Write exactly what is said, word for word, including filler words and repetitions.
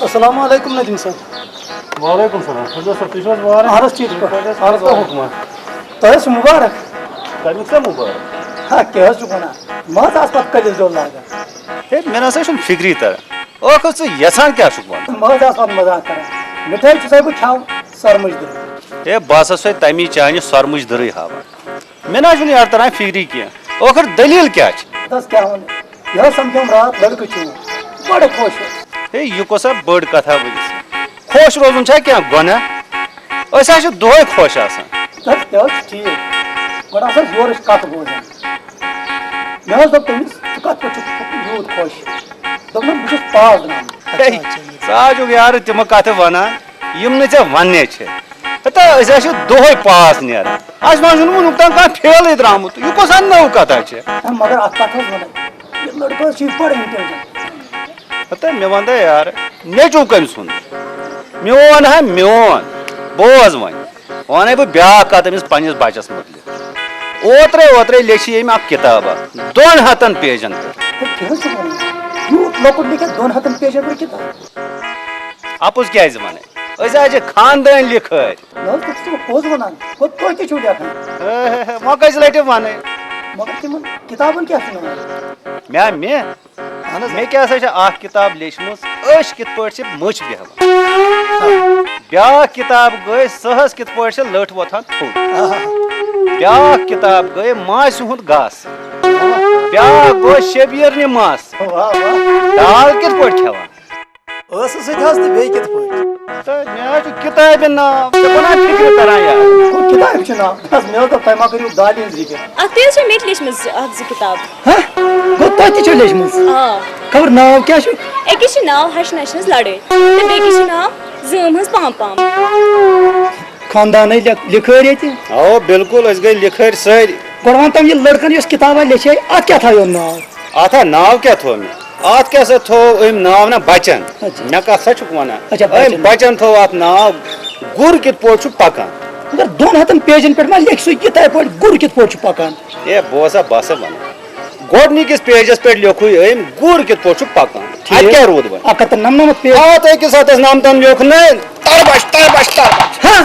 السلام علیکم ندیم صٲب۔ وعلیکم السلام۔ خۄدا صٲب، تُہۍ چھِو حظ مُبارک؟ اہن حظ، ٹھیٖک پٲٹھۍ۔ کۄس حظ اہن حظ، تۄہہِ حُکما؟ تۄہہِ حظ چھُ مُبارک۔ تَمیُک چھا مُبارک؟ ہا، کیٛاہ حظ چھُکھ وَنان؟ مَزٕ آسہٕ پَتہٕ کٔلِس زیوٚل لاگان۔ ہے، مےٚ نہ سا چھُنہٕ فِکری تَران۔ ٲخٕر ژٕ یَژھان کیٛاہ چھُکھ وَنُن؟ مَزٕ آسہٕ پَتہٕ مَزاق کَران۔ مِٹھٲے چھُسَے بہٕ کھٮ۪وان، سۄرمٕج دِل۔ ہے، بہٕ ہسا چھُسَے تَمی چانہِ سۄرمٕج دٕرٕے ہاوان۔ مےٚ نہ حظ چھُنہٕ یارٕ تران فِکری کینٛہہ۔ ٲخٕر دٔلیٖل کیٛاہ چھِ؟ تَس کیٛاہ وَنہٕ؟ یہِ حظ سَمکھیوم راتھ لٔڑکہٕ چون، بَڑٕ خۄش اوس۔ ہے، یہِ کۄس سا بٔڑ کَتھا ؤنِو؟ خۄش روزُن چھا کینٛہہ گۄناہ؟ أسۍ حظ چھِ دۄہَے خۄش آسان۔ تَس تہِ حظ چھُ ٹھیٖک، گۄڈٕ آسہٕ حظ یورٕچ کَتھ بوزان۔ مےٚ حظ دوٚپ تٔمِس، "ژٕ کَتھ پٲٹھۍ چھُکھ یوٗت خۄش؟" دوٚپنَس، "بہٕ چھُس پاس درٛامُت۔" ہے، ژٕ حظ چھُکھ یارٕ تِمہٕ کَتھٕ وَنان، یِم نہٕ ژےٚ وَننہِ چھِ۔ ہتا، أسۍ حظ چھِ دۄہَے پاس نیران۔ اَسہِ نہ حظ چھُنہٕ وٕنیُک تام کانٛہہ فیلٕے درٛامُت۔ یہِ کۄس اَننٲو کَتھا چھِ؟ ہے، مگر اَکھ کَتھ حظ وَنَے، یہِ لٔڑکہٕ حظ چھِ یہِ بَڑٕ intelligent۔ ہتا، مےٚ وَن تہٕ یارٕ، نیٚچوٗ کٔمۍ سُنٛد؟ میون ہا میون۔ بوز وۄنۍ، وَنَے بہٕ بیٛاکھ کَتھ أمِس پنٛنِس بَچَس مُتعلِق۔ اوترَے اوترَے لیٚچھِ أمۍ اَکھ کِتاب اَکھ، دۄن ہَتَن پیجَن پٮ۪ٹھ۔ ہے، کیٛاہ حظ چھُ وَنان؟ یوٗت لۄکُٹ لیکھِتھ دۄن ہَتَن پیجَن پٮ۪ٹھ کِتاب؟ اَپُز کیٛازِ وَنَے؟ أسۍ حظ چھِ خاندٲنۍ لِکھٲرۍ۔ نہ حظ، تُہۍ چھِو پوٚز وَنان۔ گوٚو تُہۍ تہِ چھِو لیکھان۔ ہے، ہے، ہے، وۄنۍ کٔژِ لَٹہِ وَنَے؟ مگر تِمَن کِتابَن کیٛاہ چھُ ناو؟ مےٚ، مےٚ؟ اہن حظ۔ مےٚ کیٛاہ سا چھِ اَکھ کِتاب لیٚچھمٕژ، أچھ کِتھ پٲٹھۍ چھِ مٔچھ بیٚہوان۔ بیٛاکھ کِتاب گٔے، سٕہَس کِتھ پٲٹھۍ چھِ لٔٹھ وۄتھان تھوٚد۔ آہا۔ بیٛاکھ کِتاب گٔے، ماسہِ ہُنٛد گاسہٕ۔ بیٛاکھ گوٚو، شبیٖرنہِ مَس۔ واہ، واہ۔ دال کِتھ پٲٹھۍ کھٮ۪وان؟ ٲسہٕ سۭتۍ حظ تہٕ بیٚیہِ کِتھ پٲٹھۍ؟ تہٕ مےٚ حظ چھُ کِتابہِ ناو، ژےٚ بَنان فِکرِ تَران یاد؟ گوٚو کِتابہِ چھُ ناو۔ بَس، مےٚ حظ دوٚپ، تۄہہِ ما کٔرِو دالہِ ہِنٛز ذِکِر۔ اَتھ تہِ حظ چھِ مےٚ تہِ لیٚچھمٕژ اَکھ زٕ کِتاب۔ ہہ؟ گوٚو تۄہہِ تہِ چھو لیٚچھمٕژ؟ آ۔ خبر ناو کیٛاہ چھُ؟ أکِس چھِ ناو ہَشہِ نَشہِ ہٕنٛز لَڑٲے تہٕ بیٚکِس چھِ ناو زٲم ہٕنٛز پام پام۔ خاندانٕے لیکھ-، لِکھٲرۍ ییٚتہِ؟ اَوا، بِلکُل، أسۍ گٔے لِکھٲرۍ سٲری۔ گۄڈٕ وَن تَم، یہِ لٔڑکَن یۄس کِتابہ لیٚچھے، اَتھ کیٛاہ تھایو ناو؟ اَتھ ہا ناو کیٛاہ تھوٚو مےٚ؟ اَتھ کیٛاہ سا تھوٚو أمۍ ناو نہ بَچَن؟ اچھا۔ مےٚ کَتھ سا چھُکھ وَنان؟ اچھا، أمۍ بَچَن۔ بَچَن تھوٚو اَتھ ناو گُر کِتھ پٲٹھۍ چھُ پَکان۔ مگر دۄن ہَتَن پیجَن پٮ۪ٹھ ما لیکھِ سُہ یِتھَے پٲٹھۍ گُر کِتھ پٲٹھۍ چھُ پَکان؟ ہے، بوز سا، بہٕ ہسا وَنہٕ۔ گۄڈٕنِکِس پیجَس پٮ۪ٹھ لیوٚکھُے أمۍ گُر کِتھ پٲٹھۍ چھُ پَکان۔ ٹھیٖک۔ اَتہِ کیٛاہ روٗد وۄنۍ؟ اَکھ ہَتھ تہٕ نَمنَمَتھ پیج۔ اَتھ أکِس ہَتَس نَمتَن لیوٚکھ نہٕ، تَر بَچ، تَر بَچ، تَر بَچ۔ ہہ؟